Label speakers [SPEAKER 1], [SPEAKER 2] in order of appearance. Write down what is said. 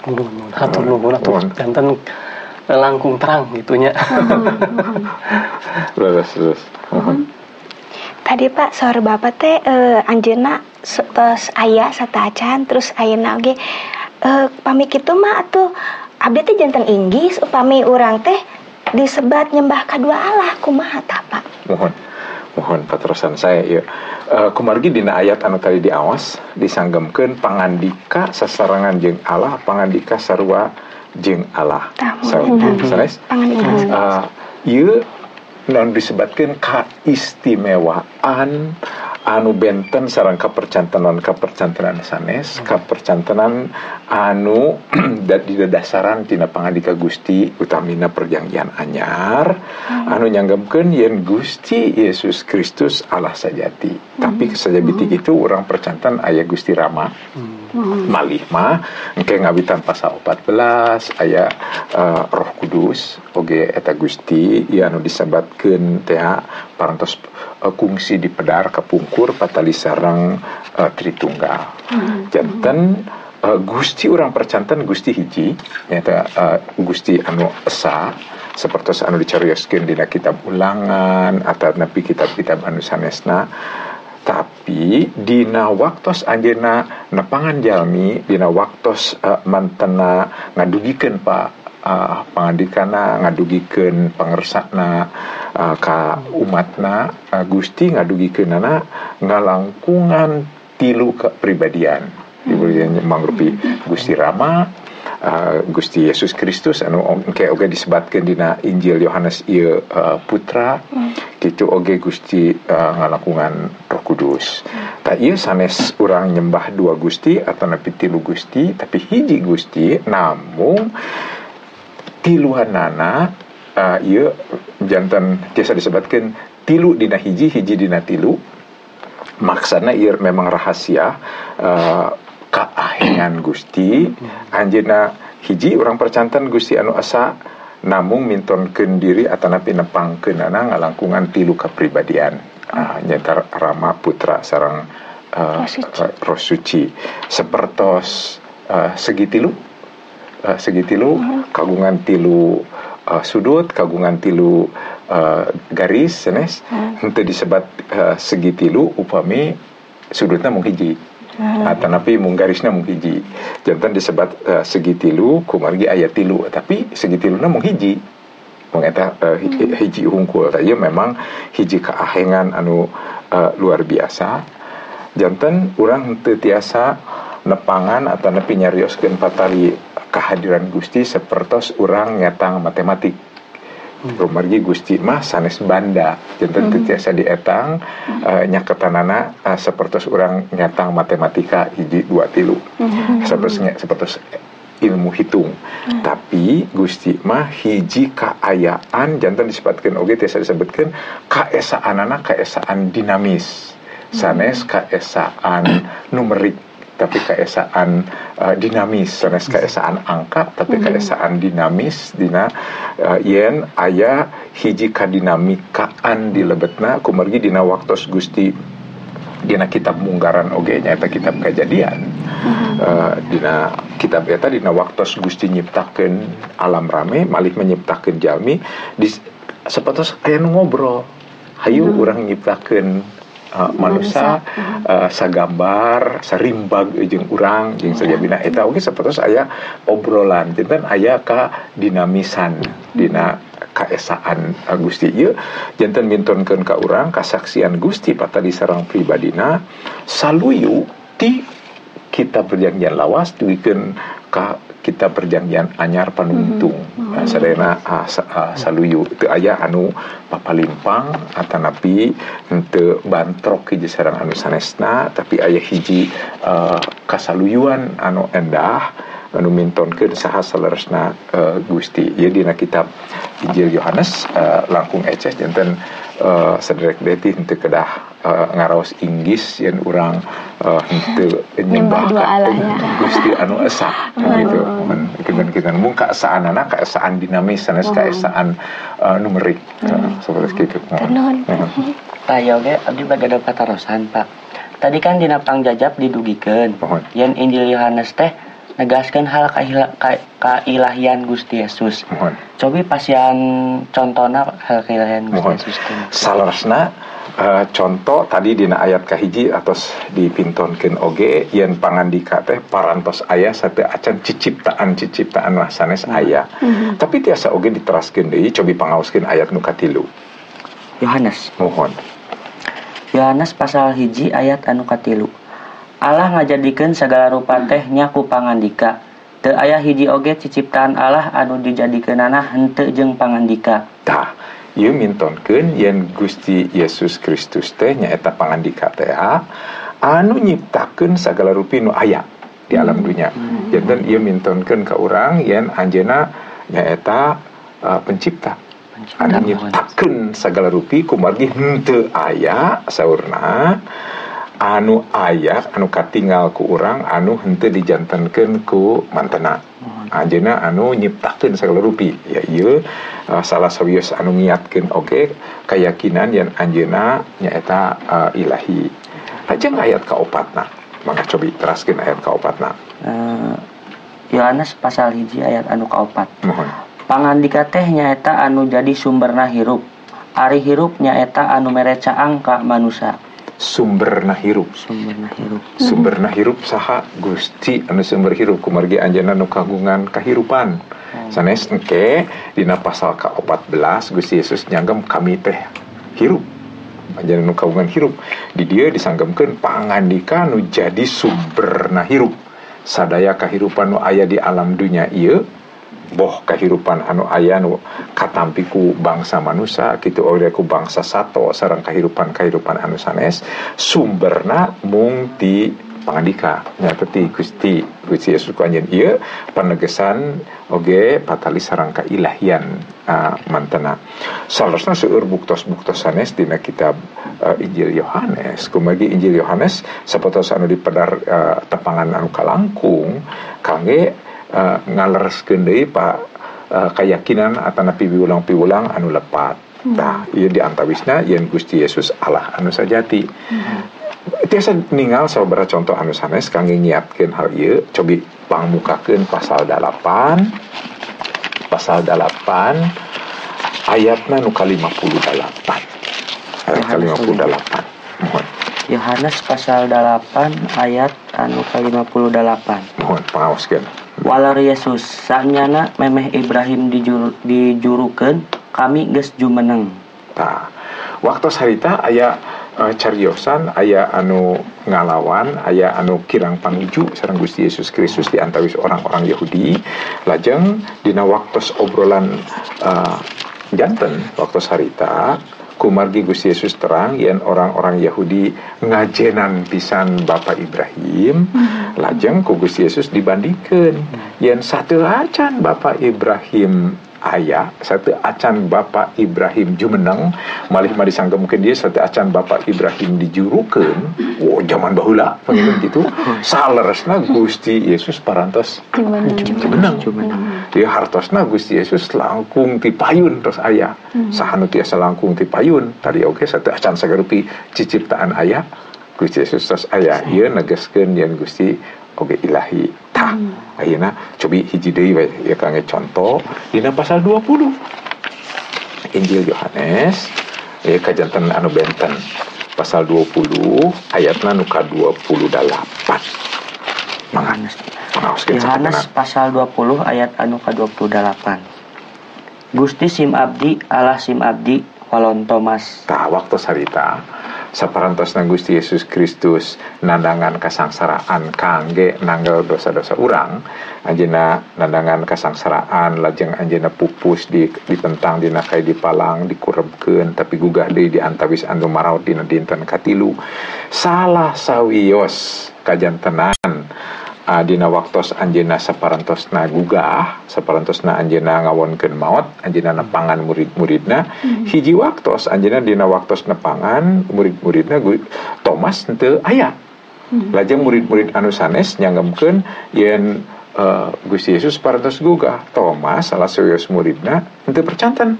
[SPEAKER 1] Nuhun, hatur nuhun atuh janten langkung terang gitu nya.
[SPEAKER 2] Leres, leres.
[SPEAKER 3] Tadi, Pak, saur Bapak teh anjeunna tos aya sateuacan, terus ayeuna oge pami kitu mah atuh abdi teh janten inggis upami urang teh disebat nyembah kadua Allah, kumaha tah, Pak?
[SPEAKER 2] Mohon mohon patarosan saya ya. Kumargi dina ayat anu tadi diawas disanggemkeun pangandika sasarengan jeung Allah, pangandika sarua jeung Allah.
[SPEAKER 3] Tah.
[SPEAKER 2] Sanes?
[SPEAKER 3] Pangandika.
[SPEAKER 2] Ieu naon disebatkeun kaistimewaan anu benten sareng kapercantenan sanes, kapercantenan anu didadasaran tina pangandika Gusti, utamina Perjanjian Anyar anu nyanggemkeun yen Gusti Yesus Kristus Allah sajati. Tapi sajabiti kitu urang percanten aya Gusti Rama. Malih mah engke ngawitan pasal 14 aya Roh Kudus oge eta Gusti ieu anu disebatkeun teh parantos kungsi dipedar kapungkur patali sareng Tritunggal. Janten Gusti urang percanten Gusti hiji, nyaeta Gusti anu esa, sapertos anu dicarioskeun dina kitab Ulangan atau nepi kitab-kitab anu sanesna. Tapi dina waktos anjeunna nepangan jalmi, dina waktos mantena ngadugikeun pangandikana, ngadugikeun pangersana ka umatna, Gusti ngadugikeunana ngalangkungan tilu kepribadian. Kepribadian mangrupi Gusti Rama, Gusti Yesus Kristus anu engke oge disebatkeun dina Injil Yohanes ieu putra, kitu oge Gusti ngalangkungan Roh Kudus. Tah, ieu sanes urang nyembah dua Gusti atau nepi tilu Gusti, tapi hiji Gusti namung tiluanana. Ieu janten tiasa disebatkeun tilu dina hiji, hiji dina tilu. Maksana ieu memang rahasia kaahengan Gusti. Anjeunna hiji, urang percanten Gusti anu esa, namung mintonkeun diri atanapi nepangkeunana ngalangkungan tilu kapribadian, nyaeta Rama, Putra sareng
[SPEAKER 3] Roh Suci.
[SPEAKER 2] Roh Suci. Sepertos segitilu, segitilu kagungan tilu sudut, kagungan tilu garis sanes. Henteu disebat segitilu upami sudutna mung hiji atanapi mung garisna mung hiji. Janten disebat segitilu kumargi aya tilu, tapi segitiluna mung hiji, mung eta hiji hungkul. Tah, ieu memang hiji kaahengan anu luar biasa. Janten urang henteu tiasa nepangan atau nepi nyarioskeun patali kehadiran Gusti sapertos urang ngetang matematik. Kumargi Gusti mah sanes banda, janten teu tiasa dietang nyaketanana sapertos urang ngetang matematika hiji dua tilu, sapertos ilmu hitung. Tapi Gusti mah hiji kaayaan, janten disebutkeun oge tiasa disebutkeun kaesaanana kaesaan dinamis, sanes kaesaan numerik, tapi kaesaan dinamis, sanes kaesaan angka, tapi kaesaan dinamis dina yen aya hiji kadinamikaan di lebetna. Kumargi dina waktos Gusti dina kitab Munggaran oge nyaeta kitab Kajadian, dina kitab eta dina waktos Gusti nyiptakeun alam rame malih menyiptakeun jalmi di sapertos aya nu ngobrol, "Hayu urang nyiptakeun manusia sagambar sarimbag jeung urang," jeung sajabina eta oge sapertos aya obrolan. Janten aya ka dinamisan dina kaesaan Gusti. Ieu janten mintonkeun ka urang kasaksian Gusti patali sareng pribadina saluyu ti kitab Perjanjian Lawas dugikeun ka kitab Perjanjian Anyar panungtung. Sadayana saluyu, teu aya anu papalimpang atanapi henteu bantrok hiji sareng anu sanesna, tapi aya hiji kasaluyuan anu endah anu mintonkeun saha saleresna Gusti. Ieu dina kitab Injil Yohanes langkung eces. Janten saderek deti henteu kedah ngaraos inggis yen urang henteu nyembah
[SPEAKER 4] dua Allah ya.
[SPEAKER 2] Gusti anu esa gitu. Kita mung kaesaanana kaesaan dinamis, sanes kaesaan numerik seperti itu.
[SPEAKER 3] Nuhun.
[SPEAKER 5] Pak, ya oge abdi bade patarosan, Pak. Tadi kan dina pangjajab didugikeun
[SPEAKER 2] Mohon.
[SPEAKER 5] Yen Injil Yohanes teh Negaskeun hal kailahian Gusti Yesus.
[SPEAKER 2] Mohon.
[SPEAKER 5] Cobi pasian contona hal kailahian Gusti Yesus teh.
[SPEAKER 2] Saleresna contoh tadi dina ayat kahiji atos dipintonkeun oge yen pangandika teh parantos aya sateu acan ciciptaan-ciciptaan mah sanes aya. Tapi tiasa oge diteraskeun deui, cobi pangaoskeun ayat nu katilu.
[SPEAKER 5] Yohanes.
[SPEAKER 2] Mohon.
[SPEAKER 5] Yohanes pasal 1 ayat anu katilu. Allah ngajadikeun sagala rupa teh nya ku pangandika. Teu aya hiji oge ciciptaan Allah anu dijadikeunana henteu jeung pangandika.
[SPEAKER 2] Tah, ieu mintonkeun yen Gusti Yesus Kristus teh nyaeta pangandika teh anu nyiptakeun sagala rupi nu aya di alam dunya. Janten ieu mintonkeun ka urang yen anjeunna nyaeta pencipta. Anu nyiptakeun sagala rupi kumargi henteu aya saurna anu aya anu katingal ku urang anu henteu dijantenkeun ku mantena. Anjeunna anu nyiptakeun sagala rupi. Ya ieu salah sawios anu ngiatkeun oge kayakinan yen anjeunna nyaeta ilahi. Lajeng ayat kaopatna. Mangga cobi teraskeun ayat kaopatna.
[SPEAKER 5] Yohanes pasal 1 ayat anu kaopat.
[SPEAKER 2] Mohon.
[SPEAKER 5] Pangandika teh nyaeta anu jadi sumberna hirup. Ari hirup nyaeta anu mere caang ka manusa.
[SPEAKER 2] Sumberna hirup.
[SPEAKER 5] Sumberna hirup.
[SPEAKER 2] Sumberna hirup saha? Gusti anu sumber hirup kumargi anjeunna nu kagungan kahirupan. Sanes engke dina pasal ka-14 Gusti Yesus nyanggem kami teh hirup. Anjeunna nu kagungan hirup. Di dieu disanggemkeun pangandika nu jadi sumberna hirup. Sadaya kahirupan nu aya di alam dunya ieu boh kahirupan anu aya nu katampi ku bangsa manusa kitu oge ku bangsa sato sareng kahirupan-kahirupan anu sanes sumberna mung ti pangandika nyaeta ti Gusti Gusti Yesus ku anjeun ieu panegesan oge patali sareng kailahian mantena. Saleresna seueur buktos-buktos sanes dina kitab Injil Yohanes. Kumargi Injil Yohanes sapertos anu dipedar tepangan anu kalangkung kangge ngalereskeun deui kayakinan atanapi piwulang-piwulang anu lepat. Tah, ieu diantawisna yen Gusti Yesus Allah anu sajati. Tiasa ningal sababaraha contoh anu sanes kangge nyiapkeun hal ieu, cobi pangmukakeun pasal 8. Pasal 8 ayatna nu ka-58. Ayat ka-58. Mohon.
[SPEAKER 5] Yohanes pasal 8 ayat anu ka-58.
[SPEAKER 2] Mohon pangaoskeun.
[SPEAKER 5] Walar Yesus sanyana memeh Ibrahim dijurukeun kami geus jumeneng.
[SPEAKER 2] Tah, waktu harita aya cariosan, aya anu ngalawan, aya anu kirang panuju sareng Gusti Yesus Kristus di antawis orang-orang Yahudi. Lajeng dina waktos obrolan janten waktu harita kumargi Gusti Yesus terang yen orang-orang Yahudi ngajenan pisan Bapa Ibrahim, lajeng ku Gusti Yesus dibandingkeun yen sateu acan Bapa Ibrahim aya, sateu acan Bapa Ibrahim jumeneng, malih mah disanggemkeun dia sateu acan Bapa Ibrahim dijurukeun, oh zaman baheula panginten kitu, saleresna Gusti Yesus parantos jumeneng. Dia hartosna Gusti Yesus langkung ti payun terus aya. Saha nu tiasa langkung ti payun, tadi oge sateu acan sagarupi ciciptaan aya, Gusti Yesus tos aya. Ieu negeskeun yen Gusti oge ilahi. Tah, ayeuna cobi hiji deui we ieu kangge contoh dina pasal 20 Injil Yohanes ieu kajanten anu benten pasal 20 ayatna nu ka-28. Mangga pangaoskeun.
[SPEAKER 5] Yohanes pasal 20 ayat anu ka-28. Gusti sim abdi, Allah sim abdi, walon Thomas.
[SPEAKER 2] Tah, waktu harita saparantosna Gusti Yesus Kristus nandangan kasangsaraan kangge nanggal dosa-dosa urang, anjeunna nandangan kasangsaraan lajeng anjeunna pupus ditentang dina kai dipalang dikurebkeun tapi gugah deui di antawis anu maraot dina dinten katilu. Salah sawios kajantenan dina waktos anjeunna saparantosna gugah, saparantosna anjeunna ngawonkeun maot, anjeunna nepangan murid-muridna. Hiji waktos anjeunna dina waktos nepangan murid-muridna Thomas henteu aya. Lajeng murid-murid anu sanes nyanggemkeun yen Gusti Yesus parantos gugah, Thomas salah sawios muridna henteu percanten.